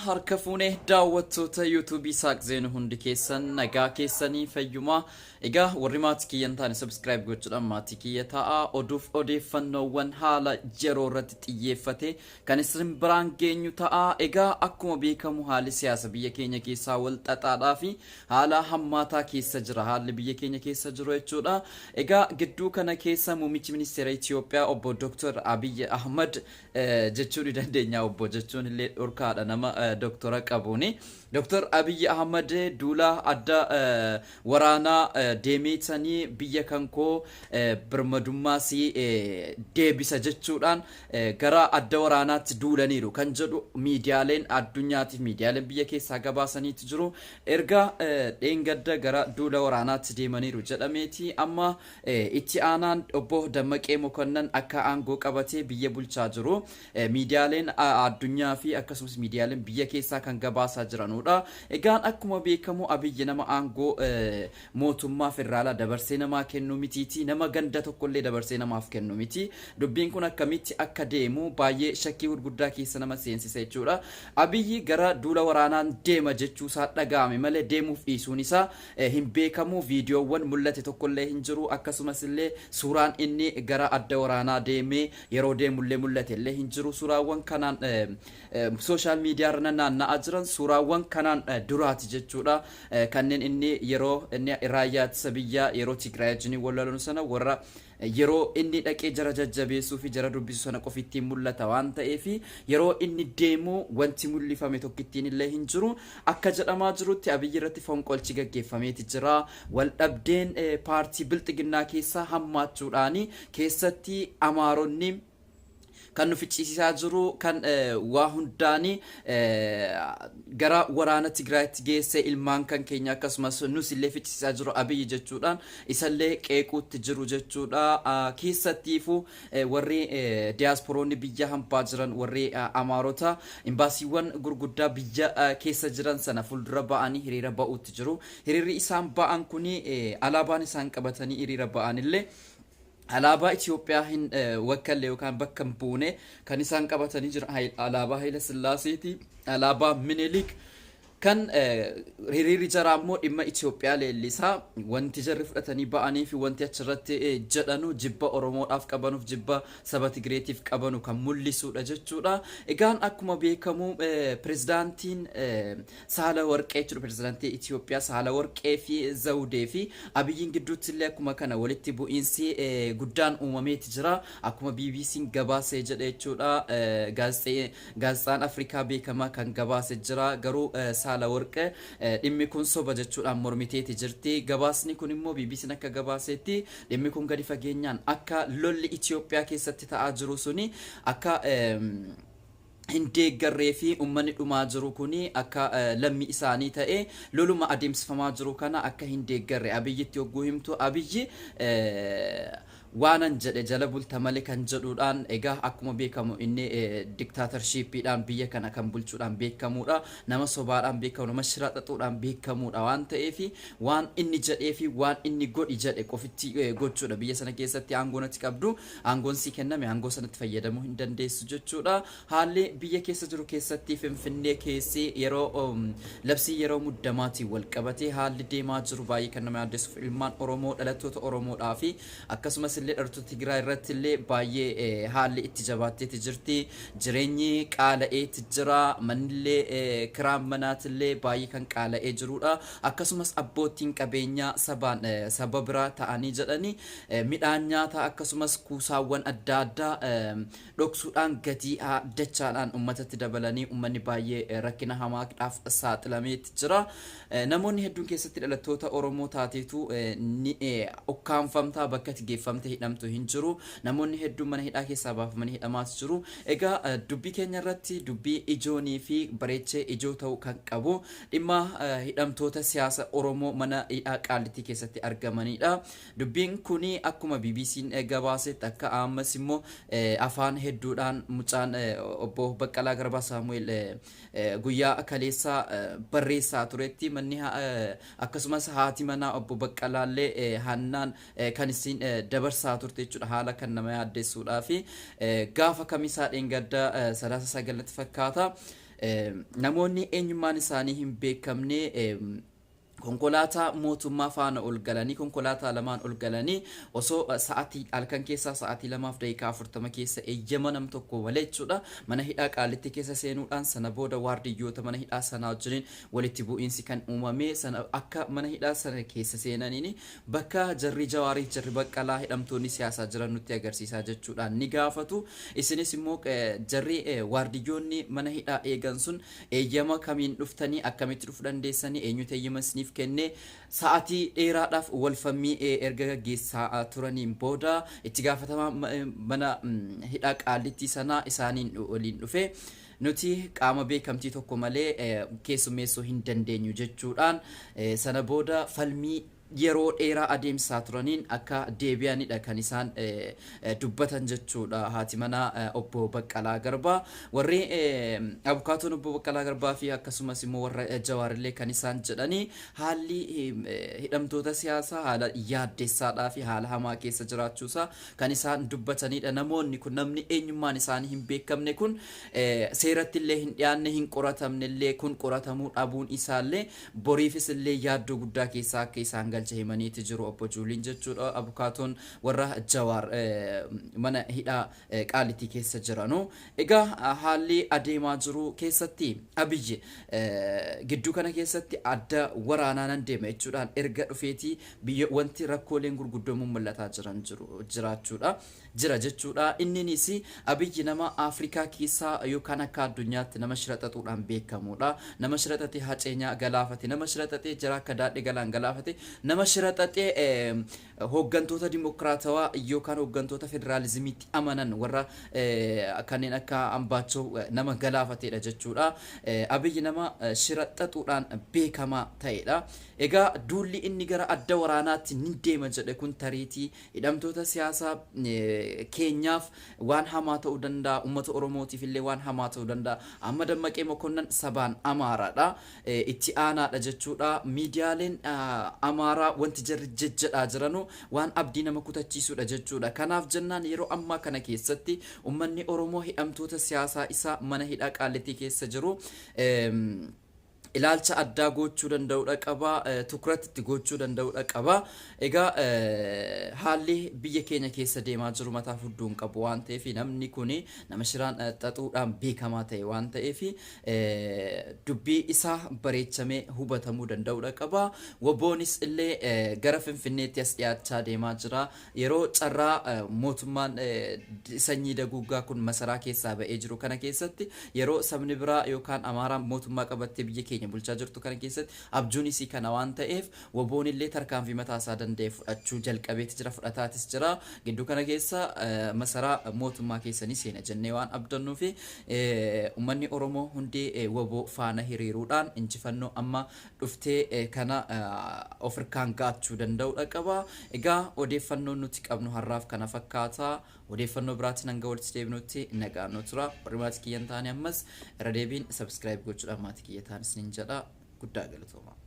Harka fuunee daawwattoota yuutuubii Saaq Zeenu, hundi keessan nagaa keessanii, fayyumaa? Egaa warri maatii kiyya hin taane subscribe gochuudhaan maatii kiyya ta'a. Oduuf odeeffannoowwan haala yeroo irratti xiyyeeffate kan isin biraan geenyu ta'a. Egaa akkuma beekamu haalli siyaasa biyya keenya keessaa wal xaxaadhaa fi haala hammaataa keessa jira haalli biyya keenya keessa jiru jechuudha. Egaa gidduu kana keessa muummichi ministeera Itoophiyaa obbo Dr. Abiy Ahmad jechuu ni dandeenya, obbo jechuun illee dhorkaadha nama doktora qabuuni. Dr. Abiy Ahmad duula adda waraanaa deemeetanii biyya kan koo birmadummaas deebisa jechuudhaan gara adda waraanaatti duulaniiru kan jedhu miidiyaaleen addunyaatiif miidiyaaleen biyya keessaa gabaasaniitu jiru. Erga dheengadda gara duula waraanaatti deemaniiru jedhameeti amma itti aanaan obbo Dammaqee Mokonnan akka aangoo qabatee biyya bulchaa jiru miidiyaaleen addunyaa fi akkasumas miidiyaaleen biyya keessaa kan gabaasaa jiranudha. Egaan akkuma beekamu Abiyyi nama aangoo mootummaa federaalaa dabarsee namaa kennu mitiiti. Nama ganda tokkollee dabarsee namaaf kennu miti. Dubbiin kun akkamitti akka deemu baay'ee shakkii gurguddaa keessa nama seensisa jechuudha. Abiyyi gara duula waraanaan deema jechuusaa dhaga'ame malee deemuuf dhiisuun isaa hin beekamu. Viidiyoowwan mul'ate tokkollee hin jiru. Akkasumas illee suuraan inni gara adda waraanaa deemee yeroo deemullee mul'ate illee hin jiru. Suuraawwan kanaan social media irra naanna'aa jiran suuraawwan kanaan duraati jechuudha. Kanneen inni yeroo inni raayyaa ittisa biyyaa yeroo Tigraay wajjin wal lolan sana warra yeroo inni dhaqee jara jajjabeessuu fi jara dubbisu sana qofittiin mul'ata waan ta'eef, yeroo inni deemu wanti mul'ifame tokkittiin illee hin jiru. Akka jedhamaa jirutti Abiyyi irratti fonqolchi gaggeeffameeti jira. Wal dhabdeen paartii Bilxiginnaa keessaa hammaachuudhaani keessatti Amaaronni kan nu ficcisiisaa jiru, kan waa hundaani gara waraana Tigraayitti geesse, ilmaan kan keenya akkasumas nus illee ficcisiisaa jiru Abiyyi jechuudhaan isallee qeequutti jiru jechuudha. Keessattiifuu warri diyaasporoonni biyya hambaa jiran, warri Amaarota, imbaasiiwwan gurguddaa biyya keessa jiran sana fuuldura ba'anii hiriira ba'uutti jiru. Hiriirri isaan ba'an kuni, alaabaan isaan qabatanii hiriira ba'an illee alaabaa Itoophiyaa hin wakkalle yookaan bakka hin buune. Kan isaan qabatanii jiran alaabaa Haayila Sillaaseeti, alaabaa Minilik. Kan hiriirri jaraa immoo dhimma Itoophiyaa leellisaa. Wanti jarri fudhatanii ba'anii fi wanti achirratti jedhanu jibba Oromoodhaaf qabanuuf, jibba saba Tigireetiif qabanu kan mul'isuudha jechuudha. Egaan akkuma beekamu pirezidaantiin Saala Warqee jechuudha, pirezidaantii Itoophiyaa Saala Warqee fi Zawudee fi Abiyyiin gidduutti illee akkuma kana walitti bu'iinsi guddaan uumameeti jira. Akkuma BBC'n gabaasee jedhe jechuudha. Gaazexaan Afrikaa beekamaa kan gabaase jira. Garuu Saala Warqee dhimmi kun soba jechuudhaan mormiteeti jirti. Gabaasni kun immoo BBC'n akka gabaasetti dhimmi kun gadi fageenyaan akka lolli Itoophiyaa keessatti ta'aa jiru suni akka hin deeggarree fi uummanni dhumaa jiru kuni akka lammii isaanii ta'e loluma adeemsifamaa jiru kana akka hin deeggarre Abiyyitti yogguu himtu, Abiyyi waanan jedhe jala bulta malee kan jedhuudhaan. Egaa akkuma beekamu inni dictatorshippiidhaan biyya kana kan bulchuudhaan beekamuudha. Nama sobaadhaan beekamu, nama shira xaxuudhaan beekamuudha waan ta'eef, waan inni jedhee fi waan inni godhi jedhe qofitti gochuudha. Biyya sana keessatti aangoo natti qabdu, aangoon sii kenname, aangoo sanatti fayyadamuu hin dandeessu jechuudha. Haalli biyya keessa jiru, keessatti Finfinnee keessi yeroo labsii yeroo muddamaatiin wal qabatee haalli deemaa jiru baay'ee kan nama yaaddessuuf, ilmaan Oromoo, dhalattoota Oromoodhaa fi akkasumas illee dhalattoota Tigraay irratti illee baay'ee haalli itti jabaatteeti jirti. Jireenyi qaala'eeti jira. Mannillee, kiraan manaatillee baay'ee kan qaala'ee jirudha. Akkasumas abbootiin qabeenyaa sabaan saba biraa ta'anii jedhanii midhaan nyaataa akkasumas kuusaawwan adda addaa dhoksuudhaan gatii dachaadhaan uummatatti dabalanii uummanni baay'ee rakkina hamaadhaaf saaxilameeti jira. Namoonni hedduun keessatti dhalattoota Oromoo taateetu ni ukkaanfamtaa, bakka itti geeffamte hidhamtu hin jiru. Namoonni hedduun mana hidhaa keessaa baafamanii hidhamaas jiru. Egaa dubbii keenya irratti dubbii ijoonii fi bareechee ijoo ta'uu kan qabu dhimma hidhamtoota siyaasa Oromoo mana hidhaa Qaallittii keessatti argamanidha. Dubbiin kuni akkuma BBC'n gabaasetti, akka ammas immoo afaan hedduudhaan mucaan obbo Baqqalaa Garbaa Saamu'eel guyyaa kaleessaa barreessaa turetti, manni akkasumas haati manaa obbo Baqqalaallee Hannaan kan isin dabarsaa turte jechuudha, haala kan nama yaaddessuudhaa fi gaafa kamisaa dheengadda 9/9tti fakkaata. Namoonni eenyummaan isaanii hin beekamne konkolaataa mootummaa faana ol galanii, konkolaataa lamaan ol galanii, osoo sa'aatii halkan keessaa sa'aatii 2:40 keessa eeyyama nam tokko malee jechuudha mana hidhaa Qaalitti keessa seenuudhaan, sana booda waardiyyoota mana hidhaa sanaa wajjiniin walitti bu'iinsi kan uumame. Sana akka mana hidhaa sana keessa seenaniin bakka jarri Jawaariif jarri Baqqalaa hidhamtoonni siyaasaa jiran nutti agarsiisaa jechuudhaan ni gaafatu. Isinis immoo jarri waardiyyoonni mana hidhaa eegan sun eeyyama kamiin dhuftanii, akkamitti dhufuu dandeessanii, eenyutu eeyyama isiniif kenne? Sa'aatii dheeraadhaaf walfammii erga gaggeessaa turaniin booda itti gaafatamaa mana hidhaa Qaallittii sanaa isaaniin waliin dhufe, nuti qaama beekamtii tokko malee keessummeessuu hin dandeenyu jechuudhaan, sana booda falmii yeroo dheeraa adeemsisaa turaniin akka deebi'anidha kan isaan dubbatan jechuudha. Haati manaa obbo Baqqalaa Garbaa, warri abukaatoon obbo Baqqalaa Garbaa fi akkasumas immoo warra Jawaarillee kan isaan jedhanii, haalli hidhamtoota siyaasaa haala yaaddessaadhaa fi haala hamaa keessa jiraachuusaa kan isaan dubbatanidha. Namoonni kun, namni eenyummaan isaanii hin beekamne kun seeratti illee hin dhiyaanne, hin qoratamne illee. Kun qoratamuu dhabuun isaallee boriifis illee yaaddoo guddaa keessaa akka isaan galche himaniiti jiru obbo Juuliin jechuudha, abukaatoon warra Jawaar mana hidhaa Qaalitii keessa jiranu. Egaa haalli adeemaa jiru keessatti Abiyyi gidduu kana keessatti adda waraanaa nan deema jechuudhaan erga dhufeetii biyya wanti rakkooleen gurguddoo mul'ataa jiran jiru jiraachuudha jira jechuudha. Inninis Abiyyi nama Afrikaa keessaa yookaan akka addunyaatti nama shira xaxuudhaan beekamudha. Nama shira xaxee Haceenyaa galaafate, nama shira xaxee jara akka Daadhee Galaan galaafate, nama shira xaxee hooggantoota dimokiraatawaa yookaan hooggantoota federaalizimiitti amanan warra kanneen akka Ambaachoo nama galaafateedha jechuudha. Abiyyi nama shira xaxuudhaan beekamaa ta'edha. Egaa duulli inni gara adda waraanaatti ni deema jedhe kun tariitii hidhamtoota siyaasaa keenyaaf waan hamaa ta'uu danda'a. Uummata Oromootiif illee waan hamaa ta'uu danda'a. Amma Dammaqee Mokonnan sabaan Amaaraadha. Itti aanaadha jechuudha. Miidiyaaleen Amaaraa wanti jarri jejjedhaa jiranu waan abdii nama kutachiisudha jechuudha. Kanaaf jennaan yeroo ammaa kana keessatti uummanni Oromoo hidhamtoota siyaasaa isaa mana hidhaa Qaallittii keessa jiru ilaalcha addaa gochuu danda'uudha qaba, tukuratti itti gochuu danda'uudha qaba. Egaa haalli biyya keenya keessa deemaa jiru mataa fudduun qabu waan ta'eef, namni kun nama shiraan xaxuudhaan beekamaa ta'e waan ta'eef, dubbii isaa bareechamee hubatamuu danda'uudha qaba. WBOnis illee gara Finfinneetti as dhiyaachaa deemaa jira. Yeroo carraa mootummaan sanyii daguuggaa kun masaraa keessaa ba'ee jiru kana keessatti, yeroo sabni biraa yookaan Amaaraan mootummaa qabattee biyya keenya bulchaa jirtu kana keessatti, abjuun isii kana waan ta'eef, WBOn illee tarkaanfii mataa isaa danda'e fudhachuu jalqabeeti jira, fudhataatis jira. Gidduu kana keessa masaraa mootummaa keessanii seena jennee waan abdannuu fi uummanni Oromoo hundi WBO faana hiriiruudhaan injifannoo amma dhuftee kana of hirkaan ga'achuu danda'uudha qaba. Egaa odeeffannoon nuti qabnu har'aaf kana fakkaata. Odeeffannoo biraatiin hanga walitti deebinutti nagaan nu tura. Warri maatii kiyya hin taane ammas irra deebiin subscribe gochuudhaan maatii kiyya ta'an isiniin jedha. Guddaa galatooma.